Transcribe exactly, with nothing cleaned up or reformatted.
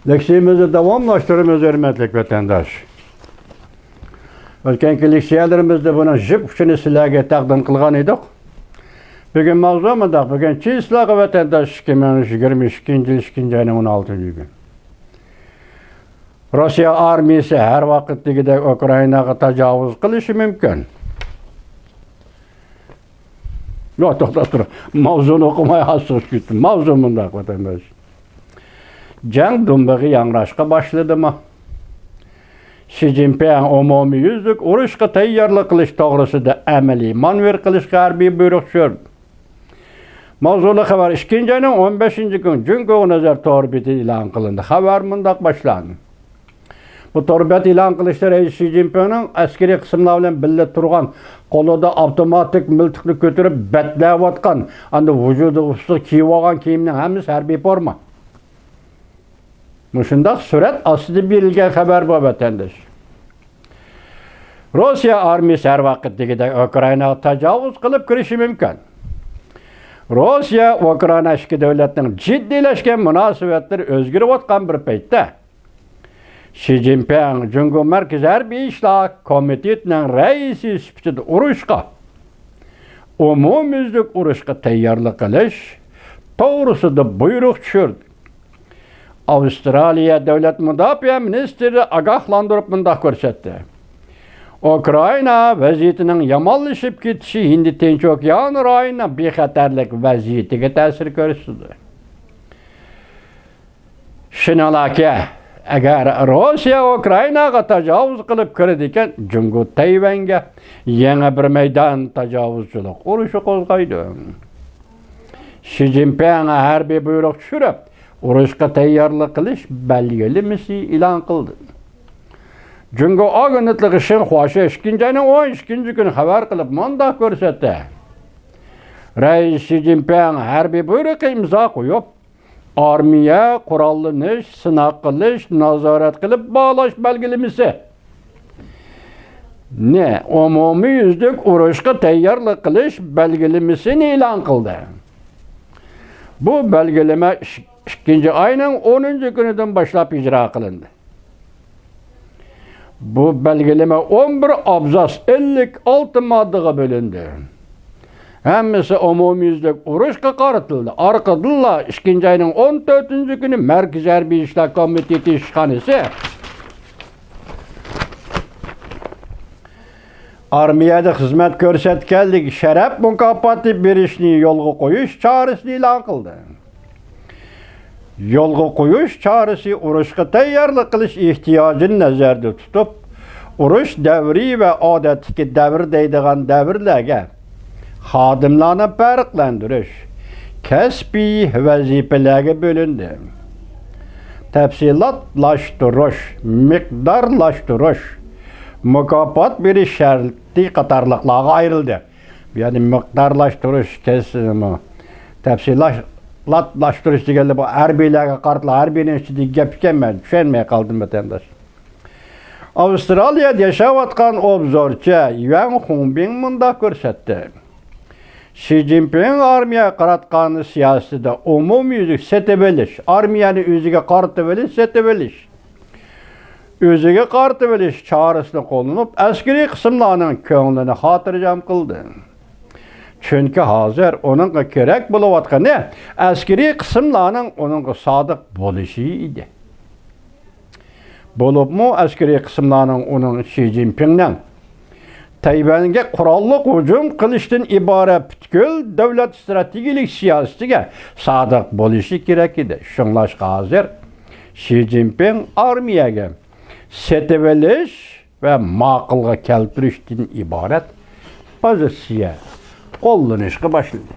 لېكسىيىمىزنى داۋاملاشتۇرىمىز، ھۆرمەتلىك ۋەتەنداش. ئۆتكەنكى لېكسىيەلىرىمىزدە بۇنىڭ جىپ ئۇچىنى سىلەرگە تەقدىم قىلغان ئىدۇق. بۈگۈن ماۋزۇ مۇنداق، بۈگۈن چىسلاغا ۋەتەنداش، ئىككى مىڭ يىگىرمە ئىككىنچى يىل ئىككىنچى ئاينىڭ ئون ئالتىنچى كۈنى. روسىيە ئارمىيىسى ھەر ۋاقىتتىكىدەك ئۇكرائىناغا تاجاۋۇز قىلىشى مۇمكىن. ياق، توختاپ تۇر. ماۋزۇنى ئوقۇماي ئاسىقىش كۈتتۈم. ماۋزۇ مۇنداق، ۋەتەنداش. جەڭ دۇمبىغى ياڭراشقا باشلىدىمۇ؟ شى جىنپىڭ ئومۇميۈزلۈك ئۇرۇشقا تەييارلىق قىلىش توغرىسىدا ئەمەلىي مانېۋىر قىلىشقا ھەربىي بۇيرۇق چۈشۈردى. ماۋزۇلۇق خەۋەر ئىككىنچى ئاينىڭ ئون بەشىنچى كۈنى جۇڭگو نەزەر تور بېتى ئېلان قىلىندى. خەۋەر مۇنداق باشلاندى. بۇ تور بەت ئېلان قىلىشتا رەئىس شى جىنپىڭنىڭ ئەسكىرىي قىسىملار بىلەن بىللە تۇرغان، قولىدا ئاپتوماتىك مىلتىقنى كۆتۈرۈپ بەتلەۋاتقان، ئاندىن ۋۇجۇدىغا ئۇستىغا كىيىۋالغان كىيىمنىڭ ھەممىسى ھەربىي فورما. مۇشۇنداق سۈرەت ئاستىدا بېرىلگەن خەۋەر بۇ، ۋەتەنداش. روسىيە ئارمىيىسى ھەر ۋاقىتتىكىدەك ئۇكرائىناغا تاجاۋۇز قىلىپ كىرىشى مۇمكىن. روسىيە ئۇكرائىنا ئىككى دۆلەتنىڭ جىددىيلەشكەن مۇناسىۋەتلىرى ئۆزگىرىۋاتقان بىر پەيتتە، شى جىنپىڭ جۇڭگو مەركىزىي ھەربىي ئىشلار كومىتېتىنىڭ رەئىسى سۈپىتىدە ئۇرۇشقا، ئومۇميۈزلۈك ئۇرۇشقا تەييارلىق قىلىش توغرىسىدا بۇيرۇق چۈشۈردى. ئاۋسترالىيە دۆلەت مۇداپىئە مىنىستىرى ئاگاھلاندۇرۇپ مۇنداق كۆرسەتتى: ئۇكرائىنا ۋەزىيىتىنىڭ يامانلىشىپ كېتىشى ھىندى تىنچ ئوكيان رايونىنىڭ بىخەتەرلىك ۋەزىيىتىگە تەسىر كۆرسىتىدۇ. شۇنىڭلاكى، ئەگەر روسىيە ئۇكرائىناغا تاجاۋۇز قىلىپ كىرىدىكەن، جۇڭگو تەيۋەنگە يېڭى بىر مەيدان تاجاۋۇزچىلىق ئۇرۇشى قوزغايدۇ. شى جىنپىڭ ھەربىي بۇيرۇق چۈشۈرۈپ، ئۇرۇشقا تەييارلىق قىلىش بەلگىلىمىسى ئېلان قىلدى. جۇڭگو ئاگېنتلىقى شىنخۇا شى ئىككىنچى ئاينىڭ ئون ئىككىنچى كۈنى خەۋەر قىلىپ مۇنداق كۆرسەتتى: رەئىس شى جىنپىڭ ھەربىي بۇيرۇقى ئىمزا قويۇپ، ئارمىيە، قوراللىنىش، سىناق قىلىش، نازارەت قىلىپ باھالاش بەلگىلىمىسى نى ئومۇميۈزلۈك ئۇرۇشقا تەييارلىق قىلىش بەلگىلىمىسىنى ئېلان قىلدى. بۇ بەلگىلىمە ئىك-، ئىككىنچى ئاينىڭ ئونىنچى كۈنىدىن باشلاپ ئىجرا قىلىندى. بۇ بەلگىلىمە ئون بىر ئابزاس، ئەللىك ئالتە ماددىغا بۆلۈندى. ھەممىسى ئومۇميۈزلۈك ئۇرۇشقا قارىتىلدى. ئارقىدىنلا ئىككىنچى ئاينىڭ ئون تۆتىنچى كۈنى مەركىزىي ھەربىي ئىشلار كومىتېتى ئىشخانىسى ئارمىيەدە خىزمەت كۆرسەتكەنلىك شەرەپ مۇكاپاتى بېرىشنى يولغا قويۇش چارىسىنى ئېلان قىلدى. يولغا قويۇش چارىسى ئۇرۇشقا تەييارلىق قىلىش ئېھتىياجىنى نەزەردە تۇتۇپ، ئۇرۇش دەۋرى ۋە ئادەتتىكى دەۋر دەيدىغان دەۋرلەرگە خادىملارنى پەرقلەندۈرۈش، كەسپىي ۋەزىپىلەرگە بۆلۈندى. تەپسىلاتلاشتۇرۇش، مىقدارلاشتۇرۇش، مۇكاپات بېرىش شەرتى قاتارلىقلارغا ئايرىلدى. يەنى مىقدارلاشتۇرۇش، كەس-، تەپسىلاتلاشتۇرۇش دېگەندە بۇ ھەربىيلەرگە قارىتىلا، ھەربىينىڭ ئىچىدىكى گەپ ئىكەن، مەن چۈشەنمەي قالدىم، ۋەتەنداش. ئاۋسترالىيەدە ياشاۋاتقان ئوبزورچى يۈەن خۇڭبىڭ مۇنداق كۆرسەتتى: شى جىنپىڭ ئارمىيەگە قاراتقان سىياسىتىدە ئومۇميۈزلۈك سېتىۋېلىش، ئارمىيەنى ئۆزىگە قارىتىۋېلىش، سېتىۋېلىش، ئۆزىگە قارىتىۋېلىش چارىسىنى قوللىنىپ، ئەسكىرىي قىسىملارنىڭ كۆڭلىنى خاتىرجەم قىلدى. چۈنكى ھازىر ئۇنىڭغا كېرەك بولۇۋاتقىنى ئەسكىرىي قىسىملارنىڭ ئۇنىڭغا سادىق بولۇشى ئىدى. بولۇپمۇ ئەسكىرىي قىسىملارنىڭ ئۇنىڭ شى جىنپىڭنىڭ تەيۋەنگە قوراللىق ھۇجۇم قىلىشتىن ئىبارەت پۈتكۈل دۆلەت ئىستراتېگىيەلىك سىياسىتىگە سادىق بولۇشى كېرەك ئىدى. شۇڭلاشقا ھازىر شى جىنپىڭ ئارمىيەگە سېتىۋېلىش ۋە ماقۇلغا كەلتۈرۈشتىن ئىبارەت پوزىتسىيە قوللىنىشقا باشلىدى.